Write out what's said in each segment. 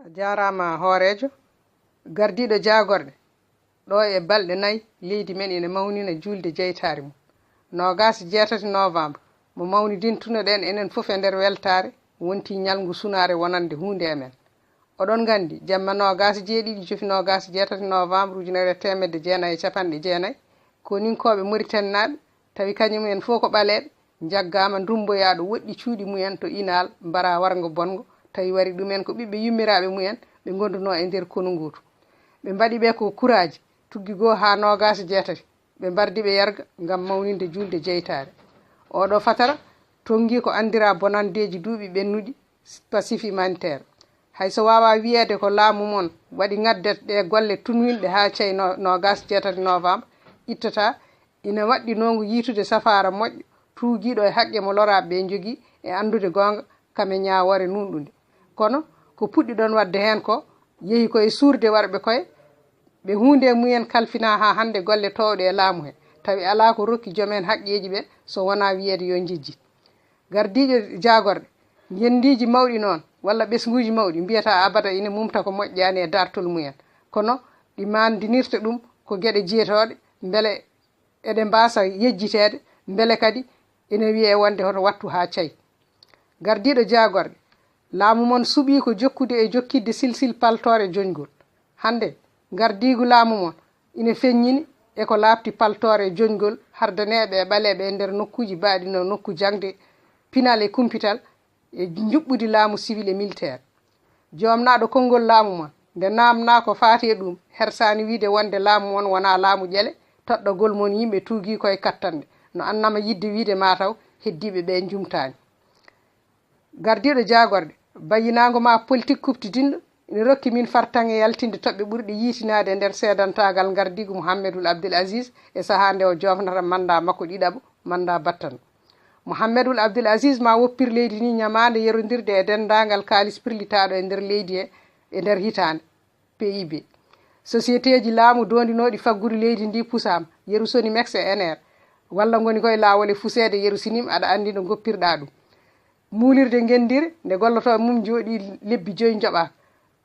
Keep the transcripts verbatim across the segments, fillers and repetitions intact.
A jaaraama hooreejo, gardiiɗo jaagorɗe. Ɗo e balɗe nayi, leydi men ina mawnina juulde jeytaare mum. Noogaas e jeetati novembre, mo mawnidintuno-ɗen enen fof e nder weltaare, wonti ñalngu sunaare wonande huunde e men. Oɗon nganndi, jamma noogaas e jeeɗiɗi, jofi noogaas e jeetati novembre ujunere e teemedde jeenayi e capanɗe jeenayi, koninkooɓe Mauritanie-naaɓe, tawi kañum en fof ko ɓaleeɓe, njaggaama ndummboyaaɗo woɗɗi cuuɗi mumen to Inaal, mbara warngo bonngo, tawi wari ɗumen ko ɓiɓɓe yummiraaɓe mumen, ɓe ngondunoo e nder konu ngootu. Ɓe mbaɗi ɓe ko kuraaji, tuggi goo haa noogaas e jeetati, ɓe mbardi ɓe yarga ngam mawninde juulde jeytaare. Oɗo fatara tonngi ko anndira bonanndeeji duuɓi ɓennuɗi, pacifique humanitaire. Hay so waawaa wiyeede ko laamu mon waɗi ŋaddat ɗee golle tunwinɗe haa cey no-, noogaas e jeetati novembre, ittata, ina waɗɗinoongu yiytude safaara moƴƴo tuugiiɗo e haqqe mo loraaɓe ɓee njogii e anndude goonga kam e ñaawoore nuunɗunde. Kono ko puɗɗi-ɗon waɗde heen ko yehi ko e suurde warɓe koye, ɓe huunde e mumen kalfinaa haa hannde golle toowɗe e laamu he, tawi alaa ko rokki joom en haqqeeji ɓe so wonaa wiyeede yo njejjit. Gardiiɗo jaagorɗe, ngenndiiji mawɗi noon, walla ɓesnguuji mawɗi, mbiyata abada ina mumta ko moƴƴaani e daartol mumen. Kono ɗi maandinirta ɗum ko geɗe jeetooɗe, mbele eɗe mbaasa yejjiteede, mbele kadi ina wiyee wonde hoto wattu haa cay. Gardiiɗo jaagorɗe, laamu mon suɓii ko jokkude e jokkidde silsil paltoor e joñgol. Hannde, gardiigu laamu mon ina feññini e ko laaɓti paltoor e joñgol hardaneeɓe e ɓaleeɓe e nder nokkuuji baaɗi no nokku jaŋde pinal e kumpital e njuɓɓudi laamu siwil e militeer. Joomnaaɗo konngol laamu mon, nde naamnaa ko faati e ɗum, hersaani wiyde wonde laamu mon wonaa laamu ƴele, toɗɗagol mon yimɓe tuugii ko e kattanɗe, no annama yiɗde wiyde maa taw heddiiɓe ɓee njumtaani. Gardiiɗo jaagorɗe, bayyinaango ma politik kuɓtidinɗo ina rokki min fartaŋŋe yaltinde toɓɓe ɓurɗe yiytinaade e nder seedantaagal gardiigu Mouhammedul Abdel Aziz e sahaa nde o joofnata manndaa makko ɗiɗaɓo, manndaa battano. Mouhammedul Abdel Aziz ma woppir leydi ndi ñamaande yerondirde e denndaangal kaalis pirlitaaɗo e nder leydi he e nder hitaande, P I B. Sosieteeji laamu doondinooɗi faggudu leydi ndi pusaama, yeru Sonimex e Ener, walla ngoni koye laawol e fuseede yeru Sinim, aɗa anndi no ngoppirɗaa ɗum. Muulirde ngenndire nde gollotooɓe mum njooɗii lebbi joyi njoɓaaka.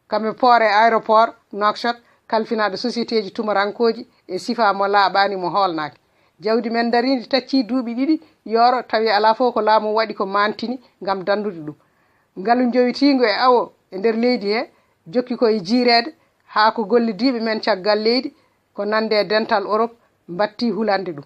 Kam e port e aéroport Nouakchott, kalfinaaɗo sosieteeji tumarankooji e sifaa mo laaɓaani mo hoolnaaki. Jawdi men ndariindi taccii duuɓi ɗiɗi yooro, tawi alaa fof ko laamu waɗi ko maantini ngam danndude ɗum. Ngalu njowitiingu e awo e nder leydi he jokki ko e jiireede haa ko gollodiiɓe men caggal leydi ko nande e dental Europe mbattii hulande ɗum.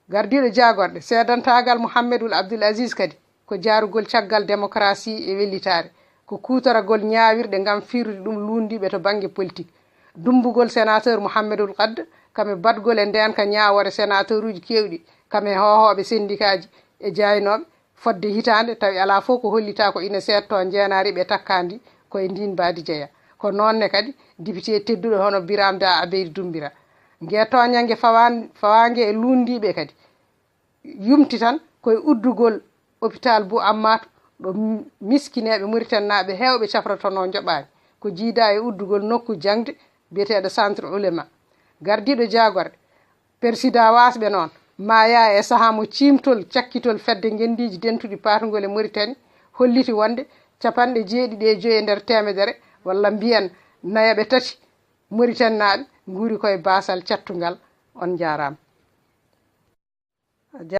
Gardiiɗo jaagorɗe, seedantaagal Mouhammedul Abdul Aziz kadi ko jaarugol caggal demokarasi e wellitaare, ko kuutoragol ñaawirɗe ngam fiirude ɗum luunndiiɓe to bannge politik. Dummbugol senateur Mouhammedul Qad, kam e baɗgol e ndeenka ñaawoore senateuruuji keewɗi, kam e hoohooɓe sendikaaji e jaaynooɓe, fodde hitaande, tawi alaa fof ko hollitaa ko ina seedtoo njeenaari ɓe takkaandi ko e ndiin mbaadi jeyaa. Ko noon ne kadi, dipitee tedduɗo hono Biram Da Abeydi Dummbira. Ngee tooñannge fawaan-, fawaange e luunndiiɓe kadi, yumti tan ko e uddugol opitaal Bou Ammatou, ɗo m-, miskineeɓe Mauritanie-naaɓe heewɓe cafrotonoo njoɓaani, ko jiidaa e uddugol nokku jaŋde biyeteeɗo Centre Oulema. Gardiiɗo jaagorɗe, persidaa waasɓe noon, maayaa e sahaa mo ciimtol cakkitol fedde ngenndiiji dentuɗi paatungol e Mauritanie, holliti wonde capanɗe jeeɗiɗi e joyi e nder teemedere, walla mbiyen nayaɓe tati Mauritanie-naaɓe, nguuri ko e baasal cattungal. On njaaraama.